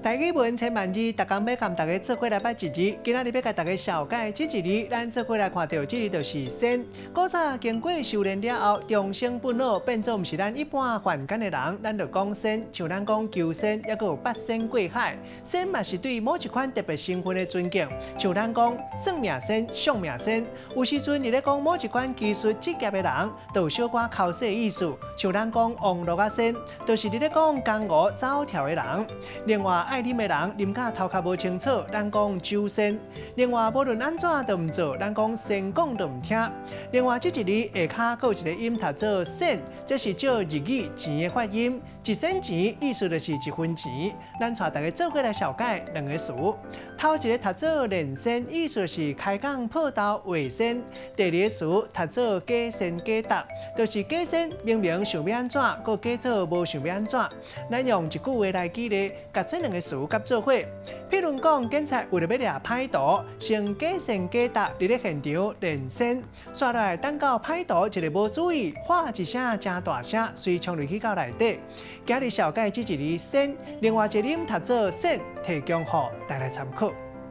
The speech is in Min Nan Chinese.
台語文千萬字，逐工欲共大家做伙來捌一字。今仔日欲共大家紹介這一字，咱做伙來看著這字就是仙。古早經過修煉了後，重生本老，變做毋是咱一般凡間的人，咱就講仙，像咱講求仙，抑閣有八仙過海。仙嘛是對某一款特別身份的尊敬，像咱講算命仙、相命仙。有時陣佇咧講某一款技術職業的人，都有小可剾洗的意思，像咱講王路仔仙，就是佇咧講江湖走跳的人。另外，愛啉的人啉甲頭殼無清楚，咱講酒仙。另外，無論按怎都毋做，咱講仙講都毋聽。另外，這一字下跤閣有一個音讀做仙，這是照日語錢的發音，一仙錢意思就是一分錢。咱帶大家做伙來紹介兩个詞。頭一个讀做練仙，意思是開講破豆話仙；第二个詞讀做假仙假答，就是假仙明明想欲按怎，閣假做無想欲按怎。咱用一句話來舉例，共這兩个詞佮做伙。譬如講，警察為著欲掠歹徒，先假仙假答佇咧現場練仙，煞來等到歹徒一个無注意，喊一聲誠大聲，隨衝入去到內底。今日紹介這一字仙，另外一個音讀做仙，提供予大家參考。